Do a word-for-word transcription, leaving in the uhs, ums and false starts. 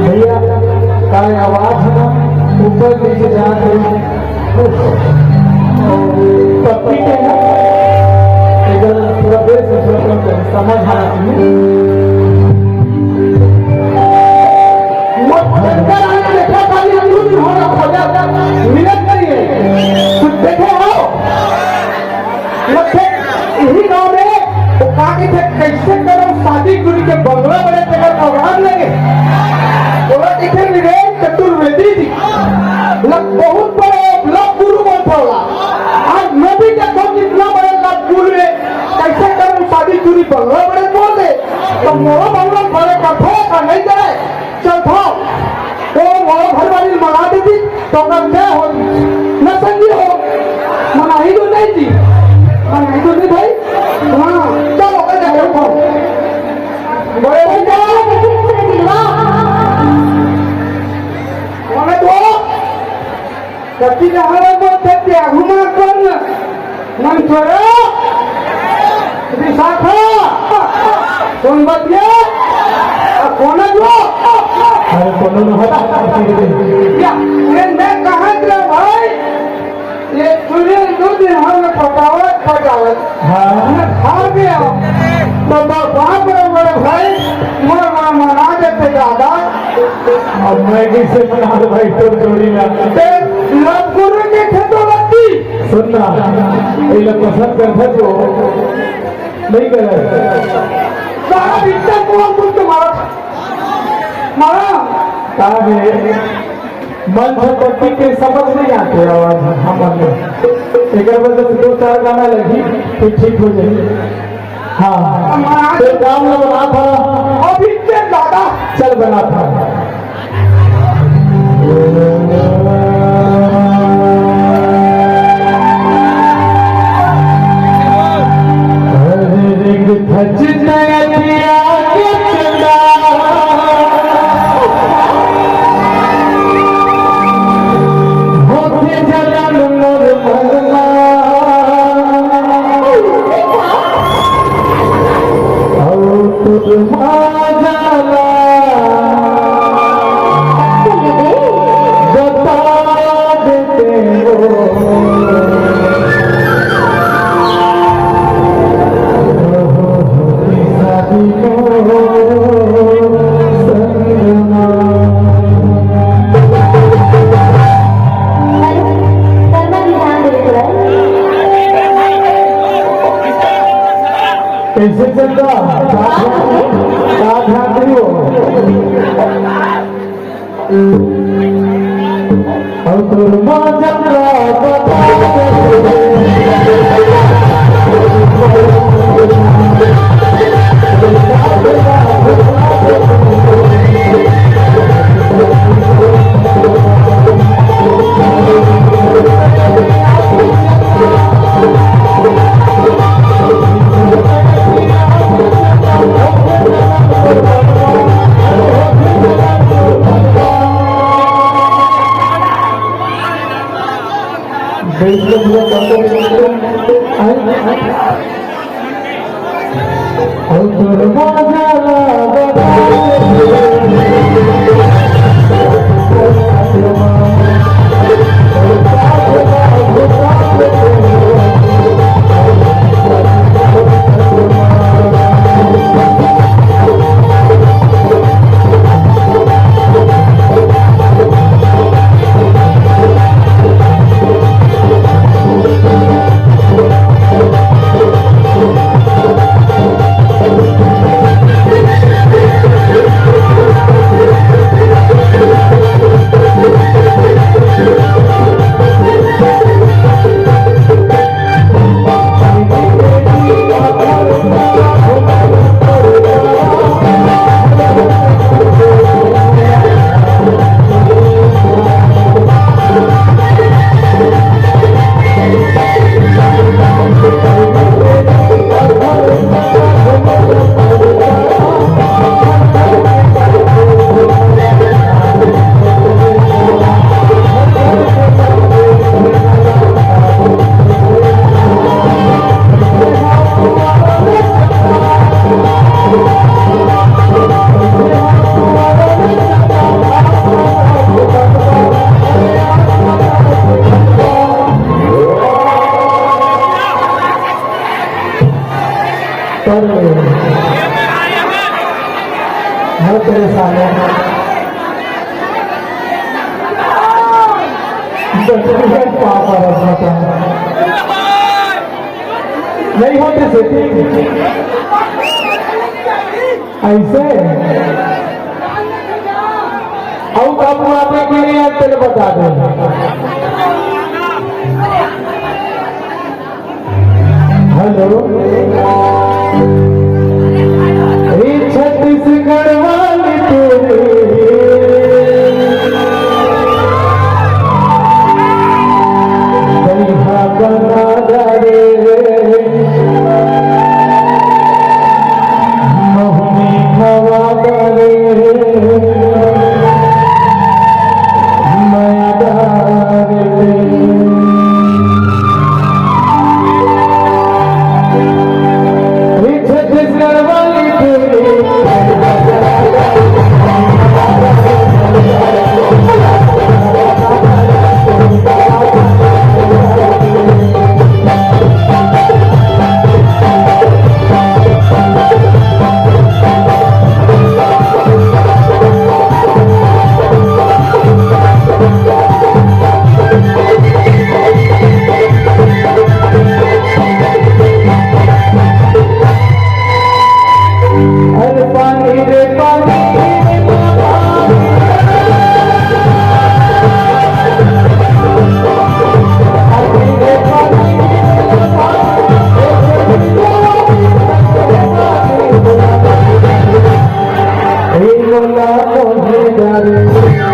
भैया, काय आवाज है ना, ऊपर नीचे जात हे। पत्ती के ना, इधर पूरा बेस समझ आना चाहिए। वो टंका आने देखा, खाली हम दूर हो रहा, खोजा, मिलत नहीं है। कुछ देखे हो? मतलब, इही गांव में वो का कहिथे, "कइसे करम शादी टूरी के बंगला बने तेकर program लगे।" ओला कहिथे वीरेन चतुर्वेदी जी। मतलब, बहुत बड़े love गुरु बोलथे ओला। आज मैं भी देखो कितना बड़े love गुरु हे, "कइसे करम शादी टूरी बंगला बने" बोल दे, तो मोरो बंगला बने करथे का नहीं करे? चल था, वो मोरो घर वाली मना देती, तो मैं क्या हो? न संगी हो, मनाही तो नहीं थी, मनाही तो नहीं भाई। हाँ, चलो, कर दे, देखो। बड़े भैया, मने तो, कति नहावे बोलते त्यागू मा कौन? मंचोरा, विशाखा, सोनबतिया, आ कोना जो? अरे कोनो न हटा। या, ये मैं कहाँ गया भाई? ये सूर्य दो दिन हम पटावत, पटावत। हाँ। मैं खा गया। तो बा-, बाप रे बड़े भाई, मोर मा-, मना देते दादा। अब मैं कैसे मना भाई तोर जोड़ी में? ते love गुरु के खेतो लगती। सुन ना, ये लोग पसंद करता जो नहीं करे। सारा रिश्ता को हम तुम तुम्हारा, मारा। का है? मंच पर टिक के समझ नहीं आते आवाज हमन ला। एकर वजह से दो चार गाना लगही, फिर ठीक हो जाही। हाँ, तो काम ला बना था। अभी के दादा। चल बना था। कैसे चल रहा? का ध्यान, का ध्यान नहीं हो? और तोर माँ जब रात बता दे। बहुत परेशान है। जल्दी से पापा रखा था। नहीं होते सेटिंग। ऐसे? अउ का बुआते के लिए तेरे बता दे। हेलो, ए छत्तीसगढ़ वाली टोरी, दइहा बना जा रे, महुनी हवा बरे, मया डारे। छत्तीसगढ़ वाली टोरी। अरे पानी रे पानी, ए मोला मोहे डारे।